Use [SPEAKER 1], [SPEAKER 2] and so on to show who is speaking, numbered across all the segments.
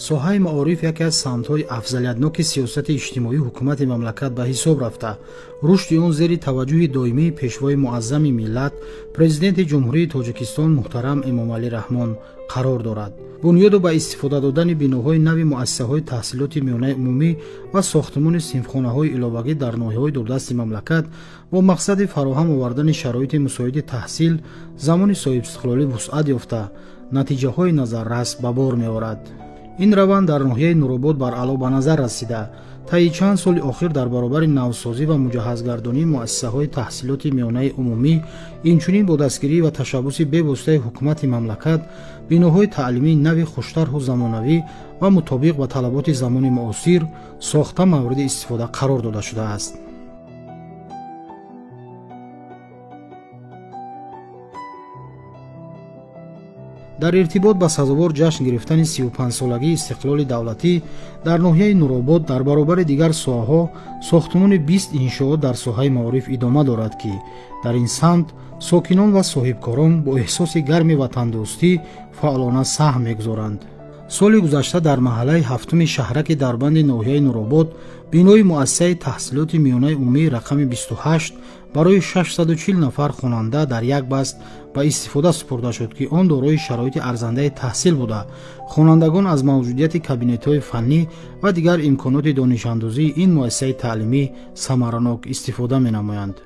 [SPEAKER 1] Соҳаи маориф яке аз самтҳои афзалиятноки сиёсати иҷтимоии ҳукумати мамлакат ба ҳисоб рафта, рушди он зери таваҷҷӯҳи доимии пешвои муаззами миллат, президенти Ҷумҳурии Тоҷикистон муҳтарам Эмомалӣ Раҳмон қарор дорад. Бунёду ба истифода додани биноҳои нави муассисаҳои таҳсилоти миёнаи умумӣ ва сохтмони синфхонаҳои иловагӣ дар ноҳияҳои дурдасти мамлакат бо мақсади фароҳам овардани шароити мусоиди таҳсил замони соҳибистиқлолӣ вусъат ёфта, натиҷаҳои назаррас ба бор меорад. Ин раванд дар ноҳияи Нуробод баръало ба назар расида, таи чанд соли охир дар баробари навсозӣ ва муҷаҳҳазгардонии муассисаҳои таҳсилоти миёнаи умумӣ, инчунин бо дастгирӣ ва ташаббуси бевоситаи ҳукумати мамлакат биноҳои таълимии нави хуштарҳу замонавӣ ва мутобиқ ба талаботи замони муосир сохта мавриди истифода қарор дода шудааст. Дар иртибот ба сазовор ҷашн гирифтани 35-солагии истиқлоли давлатӣ дар ноҳияи Нуробод дар баробари дигар соҳаҳо сохтмони 20 иншоот дар соҳаи маориф идома дорад, ки дар ин самт сокинон ва соҳибкорон бо эҳсоси гарми ватандӯстӣ фаъолона саҳм мегузоранд. Соли гузашта дар маҳаллаи ҳафтуми шаҳраки дарбанди ноҳияи Нуробод бинои муассисаи таҳсилоти миёнаи умумии рақами 28 барои 640 нафар хонанда дар як баст ба истифода супурда шуд, ки он дорои шароити арзандаи таҳсил буда, хонандагон аз мавҷудияти кабинетҳои фаннӣ ва дигар имконоти донишандозии ин муассисаи таълимӣ самаранок истифода менамоянд.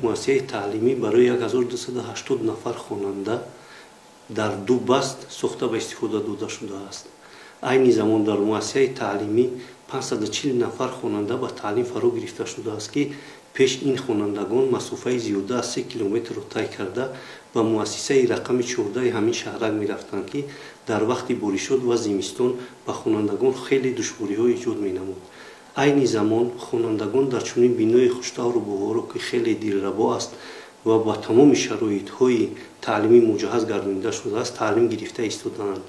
[SPEAKER 2] Муассисаи таълимӣ барои 1280 нафар хонанда дар ду баст сохта ба истифода дода шудааст. Айни замон дар муассисаи таълимӣ 540 нафар хонанда ба таълим фаро гирифта шудааст, ки пеш ин хонандагон масофаи зиёда аз 3 километрро тай карда ба муассисаи рақами 14 ҳамин шаҳрак мерафтанд, ки дар вақти боришот ва зимистон ба хонандагон хеле душвориҳо эҷод менамуд. Айни замон хонандагон дар чунин бинои хуштавру буғоро, ки хеле дилрабо аст ва ба тамоми шароитҳои таълимӣ муҷаҳҳаз гардонида шудааст, таълим гирифта истодаанд.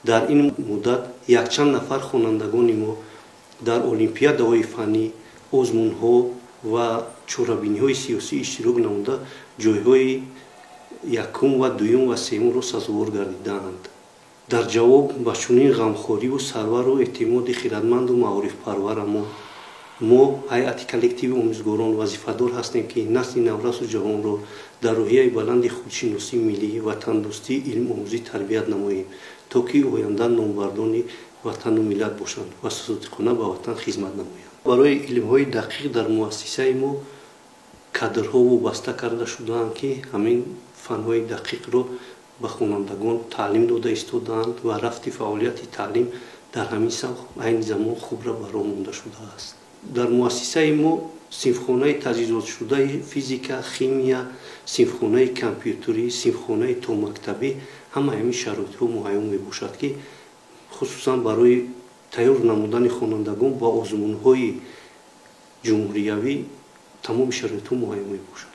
[SPEAKER 2] Дар ин муддат якчанд нафар хонандагони мо дар олимпиадаҳои фаннӣ, озмунҳо ва чорабиниҳои сиёсӣ иштирок намуда ҷойҳои якум ва дуюм ва сеюмро сазовор гардидаанд. Дар ҷавоб ба чунин ғамхориву сарвару эътимоди хирадманду маорифпарварамон мо ҳайати коллективи омӯзгорон вазифадор ҳастем, ки насли наврасу ҷавонро дар рӯҳияи баланди худшиносии миллӣ, ватандӯстӣ, илмомӯзӣ тарбият намоем, то ки оянда номбардони ватану миллат бошанд ва содиқона ба ватан хизмат намоянд. Барои илмҳои дақиқ дар муассисаи мо кадрҳо вобаста карда шудаанд, ки ҳамин фанҳои дақиқро ба хонандагон таълим дода истодаанд ва рафти фаъолияти таълим дар ҳамин самт айни замон хубра ба роҳ монда шудааст. Дар муассисаи мо синфхонаи таҷҳизотшудаи физика, химия, синфхонаи компютерӣ, синфхонаи томактабӣ ҳама ҳамин шароитҳо муҳайё мебошад, ки хусусан барои тайёр намудани хонандагон ба озмунҳои ҷумҳуриявӣ тамоми шароитҳо муҳайё мебошад.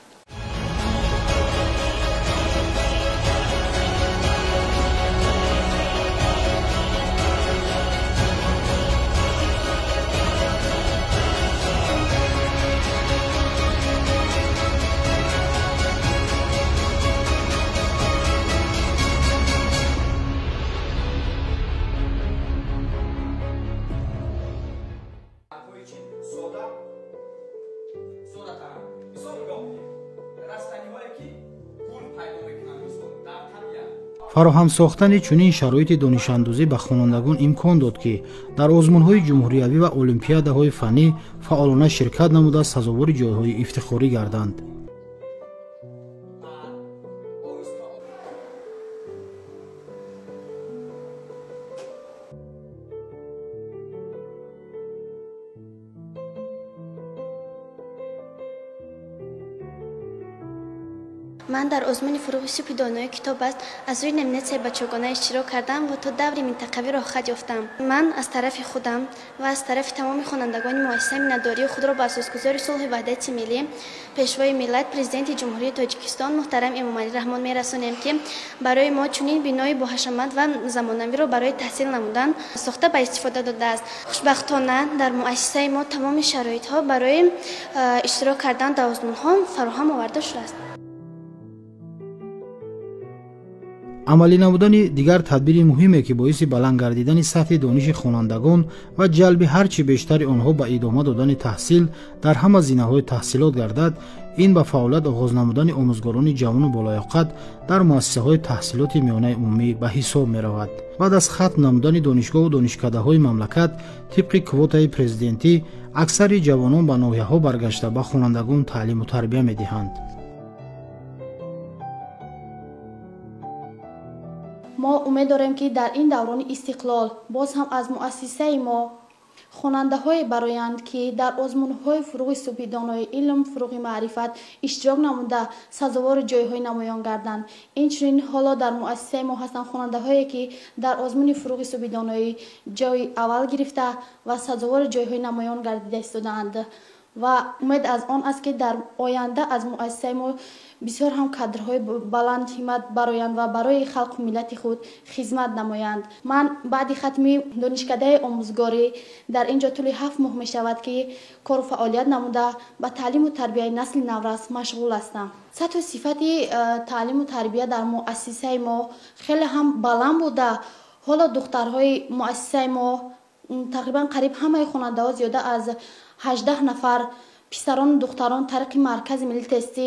[SPEAKER 1] Фароҳам сохтани чунин шароити донишандозӣ ба хонандагон имкон дод, ки дар озмунҳои ҷумҳуриявӣ ва олимпиадаҳои фаннӣ фаъолона ширкат намуда сазовори ҷойҳои ифтихорӣ гарданд.
[SPEAKER 3] Ман дар озмуни фурӯғи субҳи донои китоб аст аз рӯи номинатсияи бачагона иштирок кардам ва то даври минтақавӣ роҳхат ёфтам. Ман аз тарафи худам ва аз тарафи тамоми хонандагони муассиса миннатдории худро ба асосгузори сулҳу ваҳдати миллӣ, Пешвои миллат, Президенти Ҷумҳурии Тоҷикистон муҳтарам Эмомалӣ Раҳмон мерасонем, ки барои мо чунин бинои боҳашамат ва замонавиро барои таҳсил намудан сохта ба истифода додааст. Хушбахтона дар муассисаи мо тамоми шароитҳо барои иштирок кардан дар озмунҳо фароҳам оварда шудааст.
[SPEAKER 1] Амалӣ намудани дигар тадбири муҳиме, ки боиси баланд гардидани сатҳи дониши хонандагон ва ҷалби ҳар чӣ бештари онҳо ба идома додани таҳсил дар ҳама зинаҳои таҳсилот гардад, ин ба фаъолият оғоз намудани омӯзгорони ҷавону болаёқат дар муассисаҳои таҳсилоти миёнаи умумӣ ба ҳисоб меравад. Баъд аз хатм намудани донишгоҳу донишкадаҳои мамлакат тибқи квотаи президентӣ аксари ҷавонон ба ноҳияҳо баргашта ба хонандагон таълиму тарбия медиҳанд.
[SPEAKER 4] Мо умед дорем, ки дар ин даврони истиқлол боз ҳам аз муассисаи мо хонандаҳое бароянд, ки дар озмунҳои фурӯғи субҳи донои илм, фурӯғи маърифат иштирок намуда сазовори ҷойҳои намоён гарданд. Инчунин ҳоло дар муассисаи мо ҳастанд хонандаҳое, ки дар озмуни фурӯғи субҳи доноӣ ҷойи аввал гирифта ва сазовори ҷойҳои намоён гардида истодаанд. Ва умед аз он аст, ки дар оянда аз муассисаи мо бисёр ҳам кадрҳои баланд ҳиммат бароянд ва барои халқу миллати худ хизмат намоянд. Ман баъди хатми донишкадаи омӯзгорӣ дар ин ҷо тӯли 7 моҳ мешавад, ки кору фаъолият намуда ба таълиму тарбияи насли наврас машғул ҳастам. Сатҳу сифати таълиму тарбия дар муассисаи мо хеле ҳам баланд буда. Ҳоло духтарҳои муассисаи мо тақрибан қариб ҳамаи хонандаҳо зиёда аз 18 нафар писарону духтарон тариқи маркази миллии тестӣ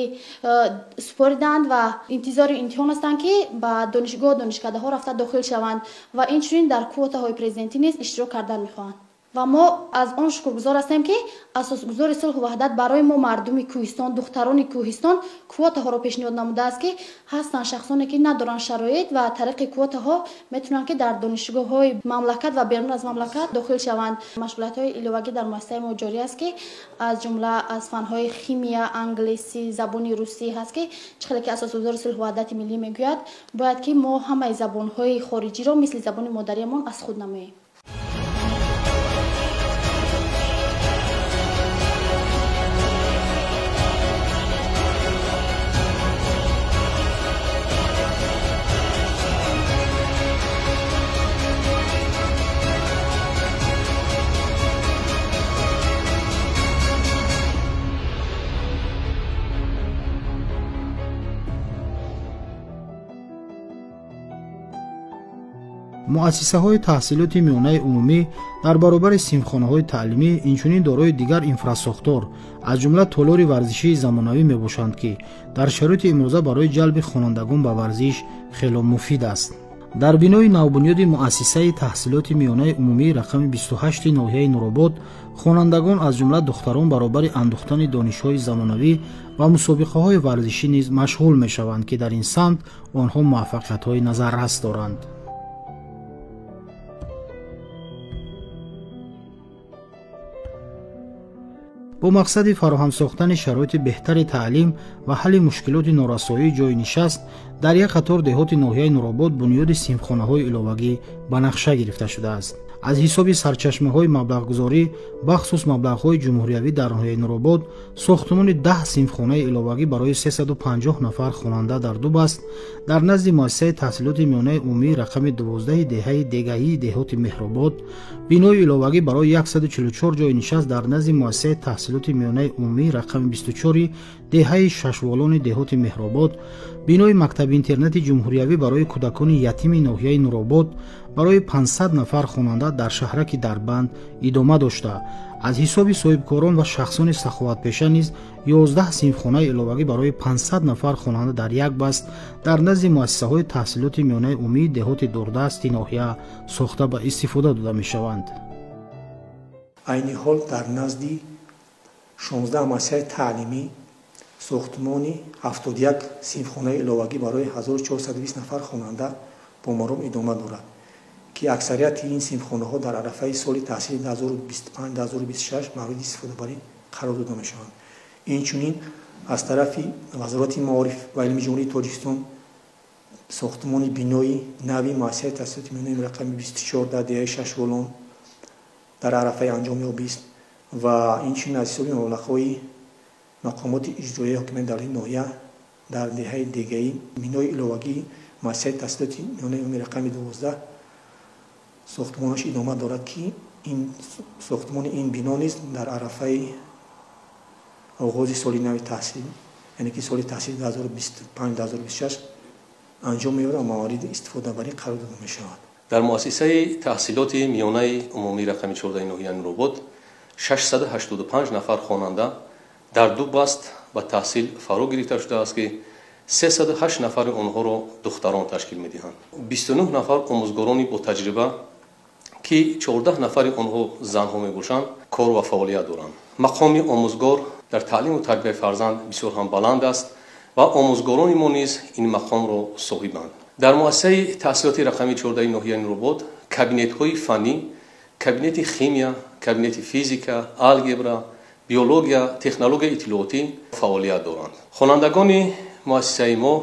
[SPEAKER 4] супориданд ва интизори имтиҳон ҳастанд, ки ба донишгоҳу донишкадаҳо рафта дохил шаванд ва инчунин дар квотаҳои президентӣ низ иштирок кардан мехоҳанд. Ва мо аз он шукргузор ҳастем, ки асосгузори сулҳу ваҳдат барои мо мардуми кӯҳистон, духтарони кӯҳистон квотаҳоро пешниҳод намудааст, ки ҳастанд шахсоне, ки надоранд шароит ва тариқи квотаҳо метавонанд, ки дар донишгоҳҳои мамлакат ва берун аз мамлакат дохил шаванд. Машғулиятҳои иловагӣ дар муассисаи мо ҷорӣ аст, ки аз ҷумла аз фанҳои химия, англисӣ, забони русӣ ҳаст, ки чӣ хеле ки асосгузори сулҳу ваҳдати миллӣ мегӯяд, бояд ки мо ҳамаи забонҳои хориҷиро мисли забони модариамон аз худ намоем.
[SPEAKER 1] Муассисаҳои таҳсилоти миёнаи умумӣ дар баробари синфхонаҳои таълимӣ инчунин дорои дигар инфрасохтор, аз ҷумла толори варзишии замонавӣ мебошанд, ки дар шароити имрӯза барои ҷалби хонандагон ба варзиш хело муфид аст. Дар бинои навбунёди муассисаи таҳсилоти миёнаи умумии рақами 28 ноҳияи Нуробод хонандагон аз ҷумла духтарон баробари андӯхтани донишҳои замонавӣ ва мусобиқаҳои варзишӣ низ машғул мешаванд, ки дар ин самт онҳо муваффақиятҳои назаррас доранд. Бо мақсади фароҳам сохтани шароити беҳтари таълим ва ҳалли мушкилоти норасоии ҷойи нишаст дар як қатор деҳоти ноҳияи Нуробод бунёди синфхонаҳои иловагӣ ба нақша гирифта шудааст. Аз ҳисоби сарчашмаҳои маблағгузорӣ, бахусус маблағҳои ҷумҳуриявӣ дар ноҳияи Нуробод сохтумони 10 синфхонаи иловагӣ барои 350 нафар хонанда дар ду баст дар назди муассисаи таҳсилоти миёнаи умумии рақами 12 деҳаи Дегаии деҳоти Меҳробод, бинои иловагӣ барои 144 ҷойи нишаст дар назди муассисаи таҳсилоти миёнаи умумии рақами 24 деҳаи Шашволони деҳоти Меҳробод, бинои мактаби интернати ҷумҳуриявӣ барои кӯдакони ятими ноҳияи Нуробод барои 500 нафар хонанда дар шаҳраки Дарбанд идома дошта, аз ҳисоби соҳибкорон ва шахсони саховатпеша низ 11 синфхонаи иловагӣ барои 500 нафар хонанда дар як баст дар назди муассисаҳои таҳсилоти миёнаи умумии деҳоти дурдасти ноҳия сохта ба истифода дода мешаванд.
[SPEAKER 5] Айни ҳол дар назди 16 муассисаи таълимӣ сохтмони 71 синфхонаи иловагӣ барои 1420 нафар хонанда бо маром идома дорад, ки аксарияти ин синфхонаҳо дар арафаи соли таҳсили 2025-2026 мавриди истифодабарӣ қарор дода мешаванд, Инчунин аз тарафи Вазорати маориф ва илми Ҷумҳурии Тоҷикистон сохтмони бинои нави муассисаи таҳсилоти миёнаи рақами 24 дар деҳаи Шашволон дар арафаи анҷом ёбист ва инчунин аз ҳисоби маблағҳои мақомоти иҷроияи ҳокимияти давлатии ноҳия дар деҳаи Дегаӣ бинои иловагии муассисаи таҳсилоти миёнаи умумии рақами 12 сохтмонаш идома дорад, ки ин сохтмони ин бино низ дар арафаи оғози соли нави таҳсил, яъне ки соли таҳсили 2025-2026 анҷом меёбад ва мавриди истифодабарӣ қарор дода мешавад.
[SPEAKER 6] Дар муассисаи таҳсилоти миёнаи умумии рақами 14 ноҳияи Нуробод 685 нафар хонанда дар ду баст ба таҳсил фаро гирифта шудааст, ки 308 нафари онҳоро духтарон ташкил медиҳанд. 29 нафар омӯзгорони бо таҷриба, ки 14 нафари онҳо занҳо мебошанд, кор ва фаъолият доранд. Мақоми омӯзгор дар таълиму тарбияи фарзанд бисёр ҳам баланд аст ва омӯзгорони мо низ ин мақомро соҳибанд. Дар муассисаи таҳсилоти рақами 14 ноҳияи Нуробод кабинетҳои фаннӣ, кабинети химия, кабинети физика, алгебра, биология, технологияи иттилоотӣ фаъолият доранд. Хонандагони муассисаи мо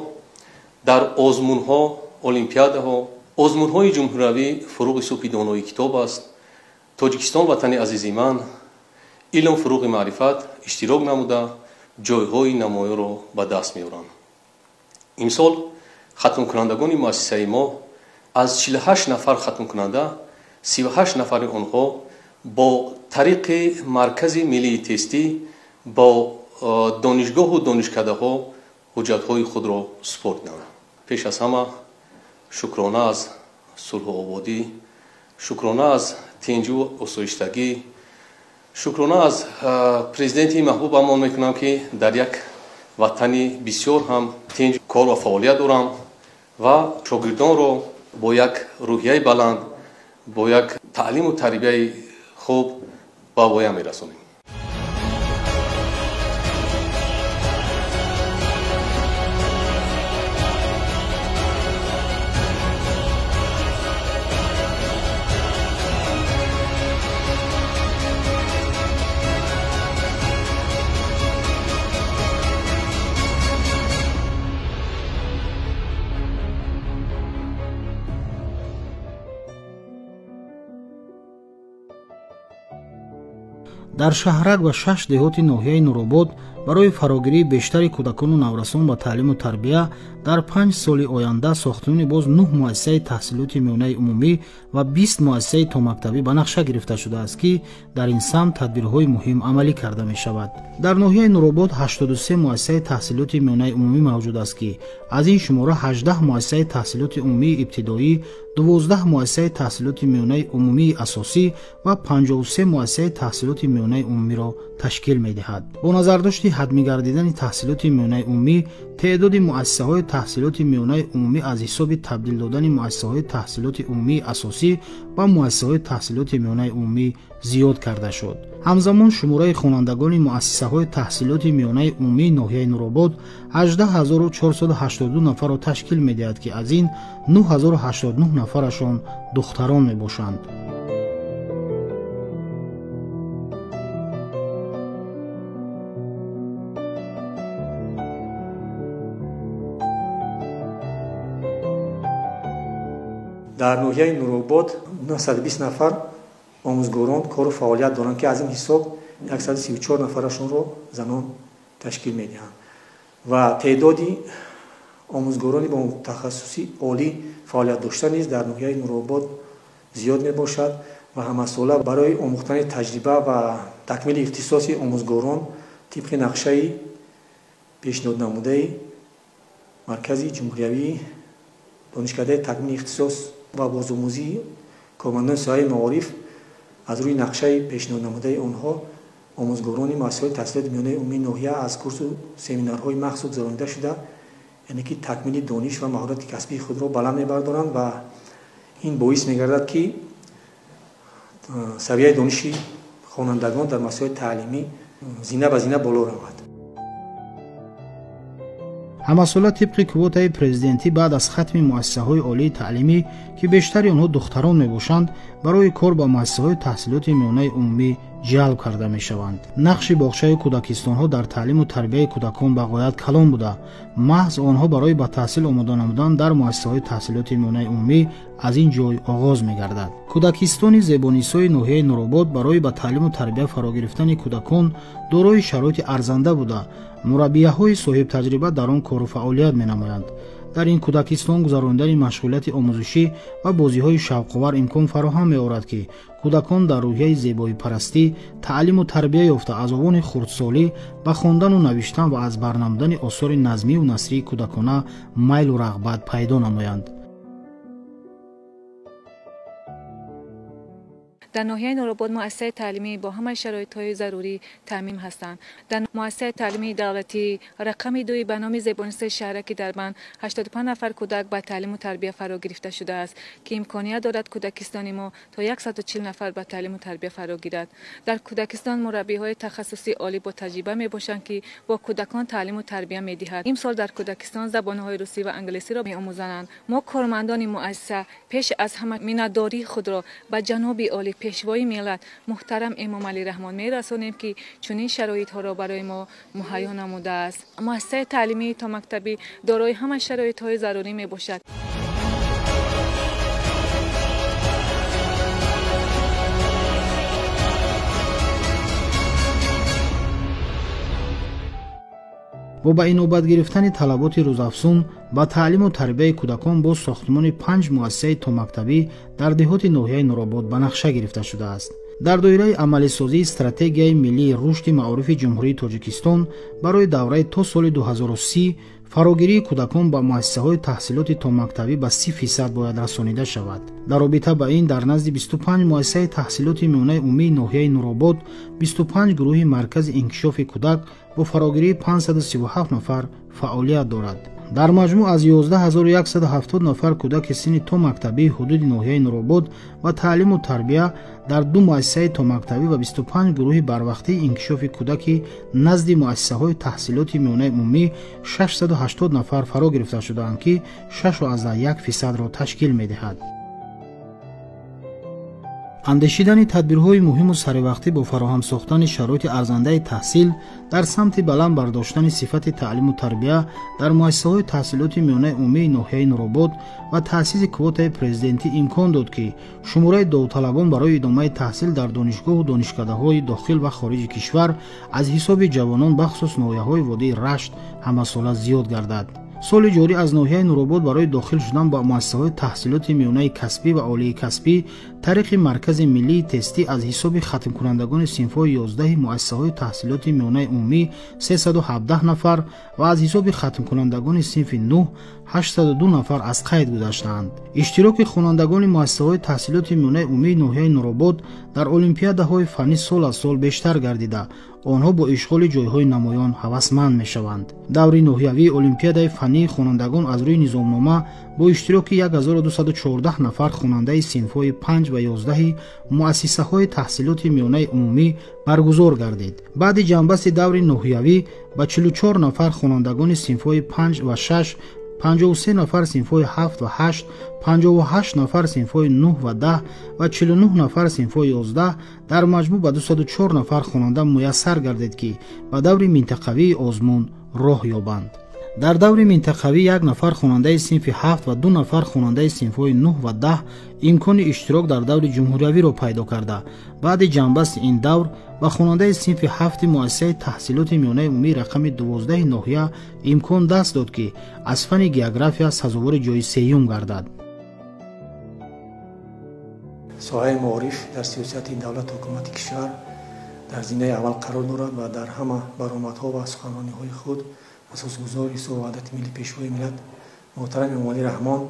[SPEAKER 6] дар озмунҳо, олимпиадаҳо, озмунҳои ҷумҳуриявӣ фуруғи субҳи донои китоб аст, Тоҷикистон ватани азизи ман, илм фуруғи маърифат иштирок намуда ҷойҳои намоёнро ба даст меоранд. Имсол хатмкунандагони муассисаи мо аз 48 нафар хатмкунанда 38 нафари онҳо бо тариқи маркази миллии тестӣ бо донишгоҳу донишкадаҳо ҳуҷҷатҳои худро супориданд. Пеш аз ҳама шукрона аз сулҳу ободӣ, шукрона аз тинҷу осоиштагӣ, шукрона аз президенти маҳбубамон мекунам, ки дар як ватани бисёр ҳам тинҷ кор ва фаъолият дорам ва шогирдонро бо як рӯҳияи баланд, бо як таълиму тарбияи хуб ба воя мерасонем.
[SPEAKER 1] Дар шаҳрак ва 6 деҳоти ноҳияи Нуробод барои фарогирии бештари кӯдакону наврасон ба таълиму тарбия дар 5 соли оянда сохтмони боз 9 муассисаи таҳсилоти миёнаи умумӣ ва 20 муассисаи томактабӣ ба нақша гирифта шудааст, ки дар ин самт тадбирҳои муҳим амалӣ карда мешавад. Дар ноҳияи Нуробод 83 муассисаи таҳсилоти миёнаи умумӣ мавҷуд аст, ки аз ин шумора 18 муассисаи таҳсилоти умумии ибтидоӣ, 12 муассисаи таҳсилоти миёнаи умумии асосӣ ва 53 муассисаи таҳсилоти миёнаи умумиро ташкил медиҳад. Бо назардошти ҳадмӣ гардидани таҳсилоти миёнаи умумӣ, теъдоди муассисаҳои таҳсилоти миёнаи умумӣ аз ҳисоби табдил додани муассисаҳои таҳсилоти умумии асосӣ ба муассисаҳои таҳсилоти миёнаи умумӣ зиёд карда шуд. Ҳамзамон шумораи хонандагони муассисаҳои таҳсилоти миёнаи умумии ноҳияи Нуробод 18482 нафарро ташкил медиҳад, ки аз ин 9089 нафарашон духтарон мебошанд.
[SPEAKER 5] Дар ноҳияи Нуробод 920 нафар омӯзгорон кору фаъолият доранд, ки аз ин ҳисоб 134 нафарашонро занон ташкил медиҳанд ва теъдоди омӯзгорони бо тахассуси олӣ фаъолият дошта низ дар ноҳияи Нуробод зиёд мебошад ва ҳамасола барои омӯхтани таҷриба ва такмили ихтисоси омӯзгорон тибқи нақшаи пешниҳоднамудаи Маркази ҷумҳуриявии донишкадаи такмили ихтисос ва бозомӯзии кормандони соҳаи маориф аз рӯи нақшаи пешниҳоднамудаи онҳо омӯзгорони муассисаҳои таҳсилоти миёнаи умумии ноҳия аз курсу семинарҳои махсус гузаронида шуда, яъне ки такмили дониш ва маҳорати касбии худро баланд мебардоранд ва ин боис мегардад, ки савияи дониши хонандагон дар муассисаҳои таълимӣ зина ба зина боло равад.
[SPEAKER 1] Ҳамасола тибқи квотаи президентӣ баъд аз хатми муассисаҳои олии таълимӣ, ки бештари онҳо духтарон мебошанд, барои кор ба муассисаҳои таҳсилоти миёнаи умумӣ ҷалб карда мешаванд. Нақши боғчаи кӯдакистонҳо дар таълиму тарбияи кӯдакон ба ғоят калон буда, маҳз онҳо барои ба таҳсил омода намудан дар муассисаҳои таҳсилоти миёнаи умумӣ аз ин ҷой оғоз мегардад. Кӯдакистони Зебонисои ноҳияи Нуробод барои ба таълиму тарбия фаро гирифтани кӯдакон дорои шароити арзанда буда, мураббияҳои соҳибтаҷриба дар он кору фаъолият менамоянд. Дар ин кӯдакистон гузаронидани машғулияти омӯзишӣ ва бозиҳои шавқовар имкон фароҳам меорад, ки кӯдакон дар рӯҳияи зебоипарастӣ таълиму тарбия ёфта, аз овони хурдсолӣ ба хондану навиштан ва аз бар намудани осори назмию насрии кӯдакона майлу рағбат пайдо намоянд.
[SPEAKER 7] Дар ноҳияи Нуробод муассисаи таълимӣ бо ҳамаи шароитҳои зарурӣ таъмин ҳастанд. Дар муассисаи таълимии давлатӣ рақами 2 ба номи Зебонисои шаҳраки Дарбанд 85 нафар кӯдак ба таълиму тарбия фаро гирифта шудааст, ки имконият дорад кӯдакистони мо то 140 нафар ба таълиму тарбия фаро гирад. Дар кӯдакистон мураббиҳои тахассусии олӣ бо таҷриба мебошанд, ки бо кӯдакон таълиму тарбия медиҳад. Имсол дар кӯдакистон забонҳои русӣ ва англисиро меомӯзананд. Мо кормандони муассиса пеш аз ҳама миннатдории худро ба ҷаноби олӣ пешвои миллат муҳтарам Эмомалӣ Раҳмон мерасонем, ки чунин шароитҳоро барои мо муҳайё намудааст. Муассисаи таълимии томактабӣ дорои ҳама шароитҳои зарурӣ мебошад.
[SPEAKER 1] Бо ба инобат гирифтани талаботи рӯзафзун ба таълиму тарбияи кӯдакон бо сохтмони 5 муассисаи томактабӣ дар деҳоти ноҳияи Нуробод ба нақша гирифта шудааст. Дар доираи амалисозии стратегияи миллии рушди маорифи Ҷумҳурии Тоҷикистон барои давраи то соли 2030 фарогирии кӯдакон ба муассисаҳои таҳсилоти томактабӣ ба 30% бояд расонида шавад. Дар робита ба ин дар назди 25 муассисаи таҳсилоти миёнаи умумии ноҳияи Нуробод 25 гурӯҳи маркази инкишофи кӯдак бо фарогирии 537 нафар фаъолият дорад. Дар маҷмӯъ аз 11170 нафар кӯдаки синни томактабии ҳудуди ноҳияи Нуробод ва таълиму тарбия дар ду муассисаи томактабӣ ва 25 гурӯҳи барвақтии инкишофи кӯдаки назди муассисаҳои таҳсилоти миёнаи умумӣ 680 нафар фаро гирифта шудаанд, ки 6,1%-ро ташкил медиҳад. Андешидани тадбирҳои муҳиму саривақтӣ бо фароҳам сохтани шароити арзандаи таҳсил дар самти баланд бардоштани сифати таълиму тарбия дар муассисаҳои таҳсилоти миёнаи умумии ноҳияи Нуробод ва таъсиси квотаи президентӣ имкон дод, ки шумораи довталабон барои идомаи таҳсил дар донишгоҳу донишкадаҳои дохил ва хориҷи кишвар аз ҳисоби ҷавонон бахусус ноҳияҳои водии Рашт ҳамасола зиёд гардад. Соли ҷорӣ аз ноҳияи Нуробод барои дохил шудан ба муассисаҳои таҳсилоти миёнаи касбӣ ва олии касбӣ тариқи Маркази миллии тестӣ аз ҳисоби хатмкунандагони синфҳои 11 муассисаҳои таҳсилоти миёнаи умумӣ 317 нафар ва аз ҳисоби хатмкунандагони синфи 9 802 нафар аз қайд гузаштаанд. Иштироки хонандагони муассисаҳои таҳсилоти миёнаи умумии ноҳияи Нуробод дар олимпиадаҳои фаннӣ сол аз сол бештар гардида, онҳо бо ишғоли ҷойҳои намоён ҳавасманд мешаванд. Даври ноҳиявии олимпиадаи фаннии хонандагон аз рӯи низомнома бо иштироки 1214 нафар хонандаи синфҳои 5 ва 11 муассисаҳои таҳсилоти миёнаи умумӣ баргузор гардид. Баъди ҷамъбасти даври ноҳиявӣ ба 44 нафар хонандагони синфҳои 5 ва 6, 53 нафар синфҳои 7 ва 8, 58 нафар синфҳои 9 ва 10 ва 49 нафар синфҳои 11 дар маҷмӯъ ба 204 нафар хонанда муяссар гардид, ки ба даври минтақавии озмун роҳ ёбанд. Дар даври минтақавӣ як нафар хонандаи синфи 7 ва 2 нафар хонандаи синфҳои 9 ва 10 имкони иштирок дар даври ҷумҳуриявиро пайдо карда, баъди ҷамъбасти ин давр ба хонандаи синфи 7 муассисаи таҳсилоти миёнаи умумии рақами 12 ноҳия имкон даст дод, ки аз фанни география сазовори ҷои сеюм гардад.
[SPEAKER 5] Соҳаи маориф дар сиёсати давлату ҳукумати кишвар дар зинаи аввал қарор дорад ва дар ҳама баромадҳо ва суханрониҳои худ асосгузори сулҳу ваҳдати миллӣ пешвои миллат муҳтарам Эмомалӣ Раҳмон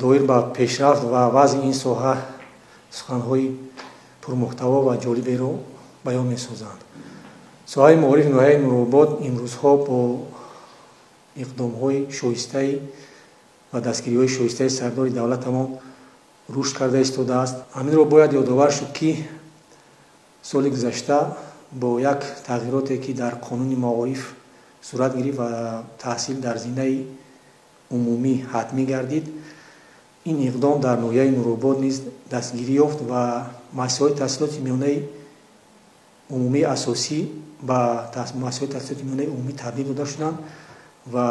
[SPEAKER 5] доир ба пешрафт ва вазъи ин соҳа суханҳои пурмуҳтаво ва ҷолиберо баён месозанд. Соҳаи маорифи ноҳияи Нуробод имрӯзҳо бо иқдомҳои шоистаи ва дастгириҳои шоистаи сардори давлатамон рушд карда истодааст. Ҳаминро бояд ёдовар шуд, ки соли гузашта бо як тағйироте, ки дар қонуни маориф сурат гирифт ва таҳсил дар зинаи умумӣ ҳатмӣ гардид, Ин иқдом дар ноҳияи Нуробод низ дастгирӣ ёфт ва муассисаҳои таҳсилоти миёнаи умумии асосӣ ба муассисаҳои таҳсилоти миёнаи умумӣ табдил дода шуданд ва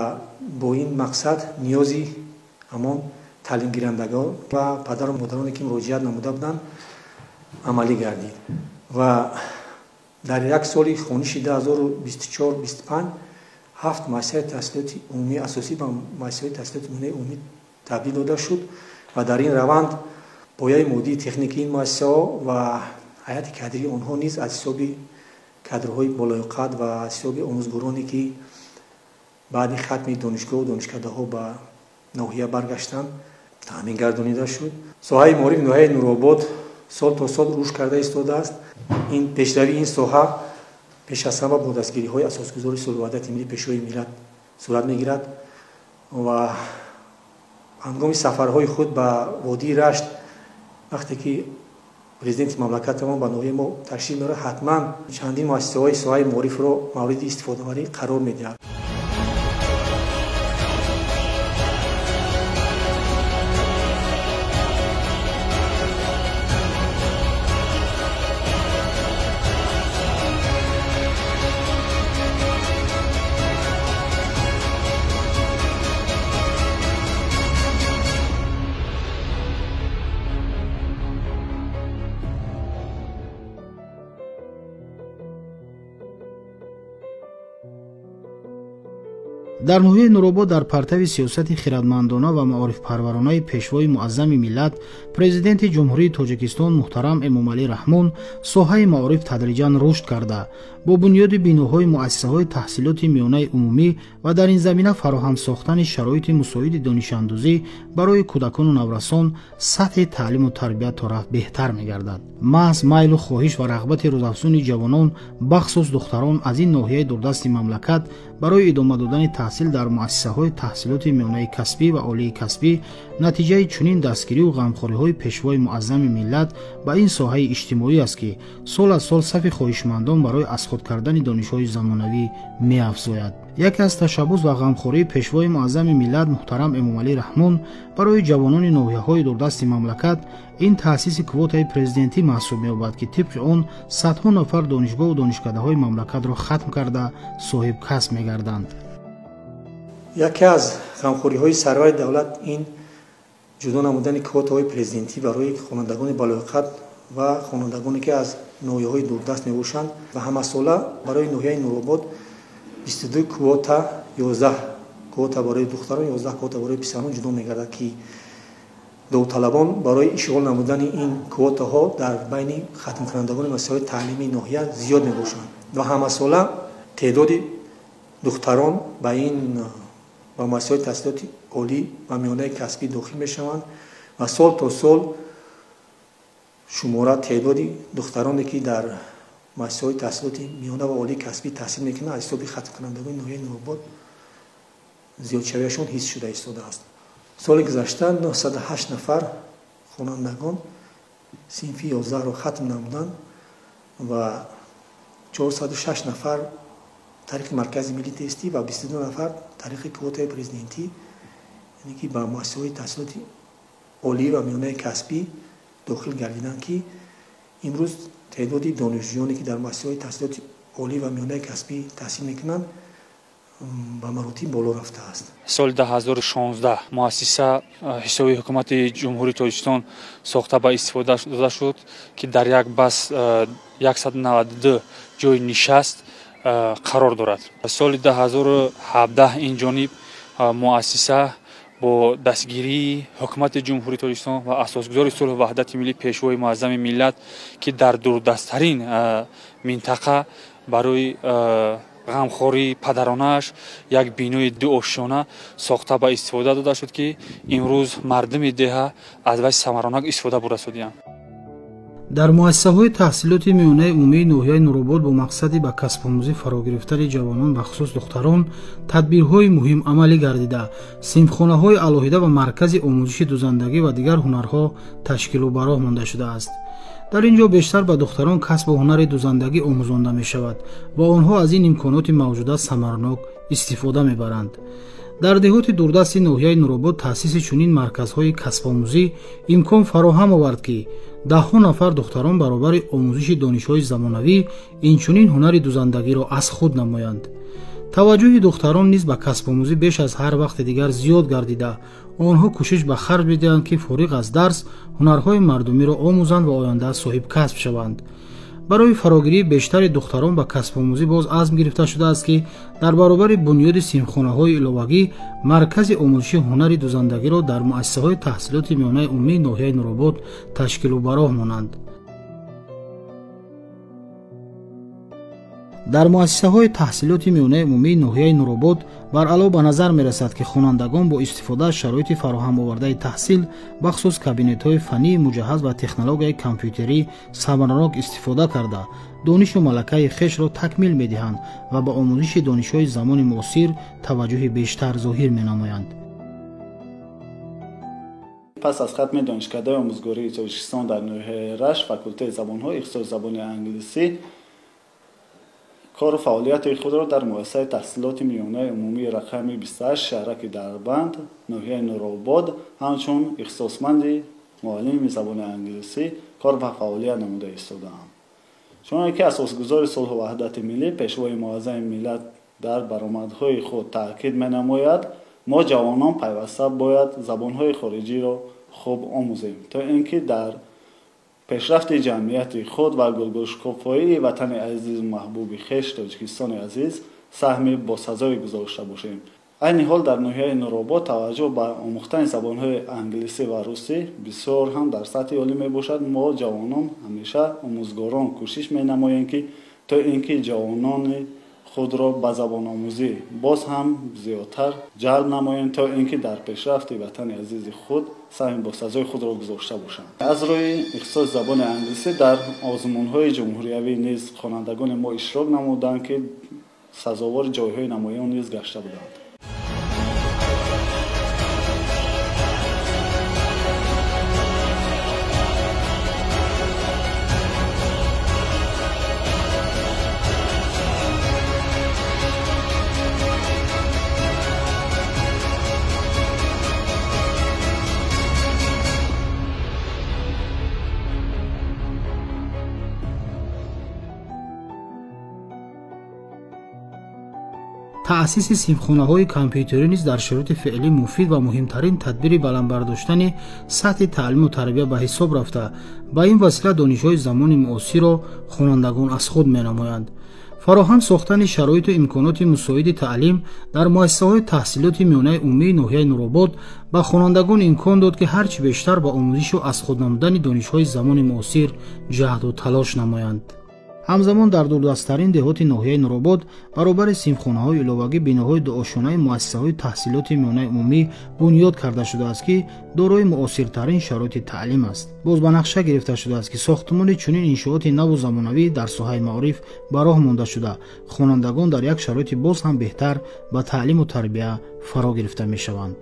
[SPEAKER 5] бо ин мақсад ниёзи ҳамон таълимгирандагон ва падару модароне ки муроҷиат намуда буданд амалӣ гардид. Ва дар як соли хониши 2024-25 ҳафт муассисаи таҳсилоти умумии асосӣ ба муассисаҳои таҳсилоти миёнаи умумӣ табдил дода шуд ва дар ин раванд пояи моддии техникии ин муассисаҳо ва ҳайати кадрии онҳо низ аз ҳисоби кадрҳои болоёқат ва аз ҳисоби омӯзгороне ки баъди хатми донишгоҳу донишкадаҳо ба ноҳия баргаштанд таъмин гардонида шуд. Соҳаи маориф ноҳияи Нуробод сол то сол рушд карда истодааст. Ин пешравии ин соҳа пеш аз ҳама бо дастгириҳои асосгузори сулҳу ваҳдати миллӣ Пешвои миллат сурат мегирад ва ҳангоми сафарҳои худ ба водии Рашт вақте ки президенти мамлакатамон ба ноҳияи мо ташриф меорад, ҳатман чандин муассисаҳои соҳаи маорифро мавриди истифодабарӣ қарор медиҳад.
[SPEAKER 1] Дар ноҳияи Нуробод дар партави сиёсати хирадмандона ва маорифпарваронаи пешвои муаззами миллат, президенти Ҷумҳурии Тоҷикистон муҳтарам Эмомалӣ Раҳмон соҳаи маориф тадриҷан рушд карда, бо бунёди биноҳои муассисаҳои таҳсилоти миёнаи умумӣ ва дар ин замина фароҳам сохтани шароити мусоиди донишандӯзӣ барои кӯдакону наврасон сатҳи таълиму тарбия то рафт беҳтар мегардад. Маҳз майлу хоҳиш ва рағбати рӯзафзуни ҷавонон, бахсус духтарон аз ин ноҳияи дурдасти мамлакат барои идома додани таҳсил дар муассисаҳои таҳсилоти миёнаи касбӣ ва олии касбӣ натиҷаи чунин дастгирию ғамхориҳои пешвои муаззами миллат ба ин соҳаи иҷтимоӣ аст, ки сол аз сол сафи хоҳишмандон барои аз худ кардани донишҳои замонавӣ меафзояд. Яке аз ташаббус ва ғамхории пешвои муаззами миллат муҳтарам Эмомалӣ Раҳмон барои ҷавонони ноҳияҳои дурдасти мамлакат ин таъсиси квотаи президентӣ маҳсуб меёбад, ки тибқи он садҳо нафар донишгоҳу донишкадаҳои мамлакатро хатм карда соҳиб касб мегарданд.
[SPEAKER 5] Яке аз ғамхориҳои сарвари давлат ин ҷудо намудани квотаҳои президентӣ барои хонандагони балоиқат ва хонандагоне ки аз ноҳияҳои дурдаст мебошанд ва ҳамасола барои ноҳияи Нуробод 22 квота, 11 квота барои духтарон, 11 квота барои писарон ҷудо мегардад, ки довталабон барои ишғол намудани ин квотаҳо дар байни хатмкунандагони муассисаҳои таълимии ноҳия зиёд мебошанд ва ҳамасола теъдоди духтарон ба ин ба муассисаҳои таҳсилоти олӣ ва миёнаи касбӣ дохил мешаванд ва сол то сол шумора теъдоди духтароне ки дар муассисаҳои таҳсилоти миёна ва олии касбӣ таҳсил мекунанд аз ҳисоби хатмкунандагони ноҳияи Нуробод зиёдшавиашон ҳис шуда истодааст. Соли гузашта 908 нафар хонандагон синфи 11-ро хатм намуданд ва 406 нафар тариқи маркази миллии тестӣ ва 22 нафар тариқи квотаи президентӣ, яъне ки ба муассисаҳои таҳсилоти олӣ ва миёнаи касбӣ дохил гардиданд, ки имрӯз теъдоди донишҷӯёне ки дар муассисаҳои таҳсилоти олӣ ва миёнаи касбӣ таҳсил мекунанд ба маротиб боло рафтааст.
[SPEAKER 8] Соли 2016 муассиса ҳисоби ҳукумати Ҷумҳурии Тоҷикистон сохта ба истифода дода шуд, ки дар як бас 192 ҷои нишаст қарор дорад. Соли 2017 ин ҷониб муассиса бо дастгирии ҳукумати Ҷумҳурии Тоҷикистон ва асосгузори сулҳу ваҳдати миллӣ Пешвои муаззами миллат, ки дар дурдасттарин минтақа барои ғамхории падаронааш як бинои дуошёна сохта ба истифода дода шуд, ки имрӯз мардуми деҳа аз вай самаронак истифода бурда шуданд.
[SPEAKER 1] Дар муассисаҳои таҳсилоти миёнаи умумии ноҳияи Нуробод бо мақсади ба касбомӯзӣ фаро гирифтани ҷавонон, бахусус духтарон, тадбирҳои муҳим амалӣ гардида, синфхонаҳои алоҳида ва маркази омӯзиши дузандагӣ ва дигар ҳунарҳо ташкилу ба роҳ монда шудааст. Дар ин ҷо бештар ба духтарон касбу ҳунари дузандагӣ омӯзонда мешавад ва онҳо аз ин имконоти мавҷуда самарнок истифода мебаранд. Дар деҳоти дурдасти ноҳияи Нуробод таъсиси чунин марказҳои касбомӯзӣ имкон фароҳам овард, ки даҳҳо нафар духтарон баробари омӯзиши донишҳои замонавӣ инчунин ҳунари дузандагиро аз худ намоянд. Таваҷҷӯҳи духтарон низ ба касбомӯзӣ беш аз ҳар вақти дигар зиёд гардида, онҳо кӯшиш ба харҷ медиҳанд, ки фориғ аз дарс ҳунарҳои мардумиро омӯзанд ва оянда соҳибкасб шаванд. Барои фарогирии бештари духтарон ба касбомӯзӣ боз азм гирифта шудааст, ки дар баробари бунёди синфхонаҳои иловагӣ маркази омӯзиши ҳунари дузандагиро дар муассисаҳои таҳсилоти миёнаи умумии ноҳияи Нуробод ташкилу ба роҳ монанд. Дар муассисаҳои таҳсилоти миёнаи умумии ноҳияи Нуробод баръало ба назар мерасад, ки хонандагон бо истифода аз шароити фароҳамовардаи таҳсил, бахусус кабинетҳои фаннии муҷаҳҳаз ва технологияи компютерӣ самаранок истифода карда, донишу малакаи хешро такмил медиҳанд ва ба омӯзиши донишҳои замони муосир таваҷҷӯҳи бештар зоҳир менамоянд.
[SPEAKER 9] Пас аз хатми донишкадаи омӯзгории Тоҷикистон дар ноҳияи Рашт, факултети забонҳо, ихтисоси забони англисӣ, кору фаъолияти худро дар муассисаи таҳсилоти миёнаи умумии рақами 28 шаҳраки Дарбанд, ноҳияи Нуробод ҳамчун ихтисосманди муаллими забони англисӣ кор ва фаъолият намуда истодаам. Чуноне ки асосгузори сулҳу ваҳдати миллӣ, пешвои муаззами миллат дар баромадҳои худ таъкид менамояд, мо ҷавонон пайваста бояд забонҳои хориҷиро хуб омӯзем, то ин ки дар пешрафти ҷамъияти худ ва гулгулшукуфоии ватани азизу маҳбуби хеш Тоҷикистони азиз саҳми босазое гузошта бошем. Айни ҳол дар ноҳияи Нуробод таваҷҷӯҳ ба омӯхтани забонҳои англисӣ ва русӣ бисёр ҳам дар сатҳи олӣ мебошад. Мо ҷавонон ҳамеша омӯзгорон кӯшиш менамоем, ки то ин ки ҷавонони худро ба забономӯзӣ боз ҳам зиёдтар ҷалб намоем, то ин ки дар пешрафти ватани азизи худ саҳми босазои худро гузошта бошанд. Аз рӯи ихтисоси забони англисӣ дар озмунҳои ҷумҳуриявӣ низ хонандагони мо иштирок намуданд, ки сазовори ҷойҳои намоён низ гашта буданд.
[SPEAKER 1] Таъсиси синфхонаҳои компютерӣ низ дар шароити феълӣ муфид ва муҳимтарин тадбири баланд бардоштани сатҳи таълиму тарбия ба ҳисоб рафта, ба ин васила донишҳои замони муосирро хонандагон аз худ менамоянд. Фароҳам сохтани шароиту имконоти мусоиди таълим дар муассисаҳои таҳсилоти миёнаи умумии ноҳияи Нуробод ба хонандагон имкон дод, ки ҳарчи бештар ба омӯзишу аз худ намудани донишҳои замони муосир ҷаҳду талош намоянд. Ҳамзамон дар дурдасттарин деҳоти ноҳияи Нуробод баробари синфхонаҳои иловагӣ биноҳои дуошонаи муассисаҳои таҳсилоти миёнаи умумӣ бунёд карда шудааст, ки дорои муосиртарин шароити таълим аст. Боз ба нақша гирифта шудааст, ки сохтмони чунин иншооти наву замонавӣ дар соҳаи маориф ба роҳ монда шуда, хонандагон дар як шароити боз ҳам беҳтар ба таълиму тарбия фаро гирифта мешаванд.